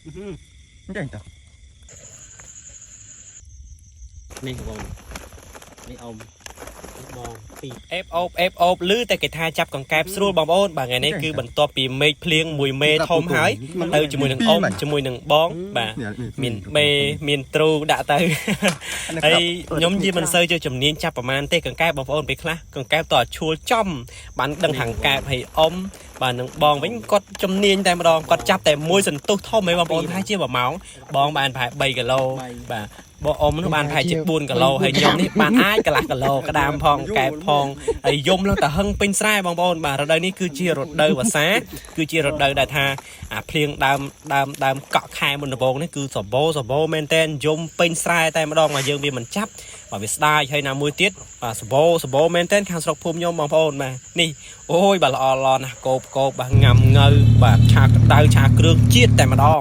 ចេះត នេះបងនេះអ៊ំនេះបងពីរអេបអូបអេបអូបឮតែគេថាចាប់កង្កែបស្រួលបងប្អូនបាទថ្ងៃនេះគឺបន្ទាប់ពីមេឃភ្លៀងមួយមេធំហើយទៅជាមួយនឹងអ៊ំជាមួយនឹងបងបាទមានបេមានទ្រូដាក់ទៅហើយខ្ញុំជាមិនសូវជាជំនាញចាប់ប្រមាណទេកង្កែបបងប្អូនពេលខ្លះកង្កែបតើឈួលចំបានដឹងខាងកែបហើយអ៊ំបាទនឹងបងវិញគាត់ជំនាញតែម្ដងគាត់ចាប់តែមួយសន្ទុះធំហីបងប្អូនថាជា1ម៉ោងបងបានប្រហែល3គីឡូបាទ បងអ៊ំនោះបានប្រហែលជា4គីឡូហើយខ្ញុំនេះបានអាចកន្លះគីឡូក្តាមផងកែបផងហើយយំឡើងតែហឹងពេញស្រែបងប្អូនបាទរដូវនេះគឺជារដូវវស្សាគឺជារដូវដែលថាអាភ្លៀងដើមដើមដើមកក់ខែមុនដំបូងនេះគឺសបោសបោមែនតែនយំពេញស្រែតែម្ដងមកយើងវាមិនចាប់បាទវាស្ដាយហើយណាមួយទៀតបាទសបោសបោមែនតែនខាងស្រុកភូមិខ្ញុំបងប្អូនបាទនេះអូយបាទល្អល្អណាស់កោបកោបបាទងាំងៅបាទឆាក្តៅឆាគ្រឿងជាតិតែម្ដង។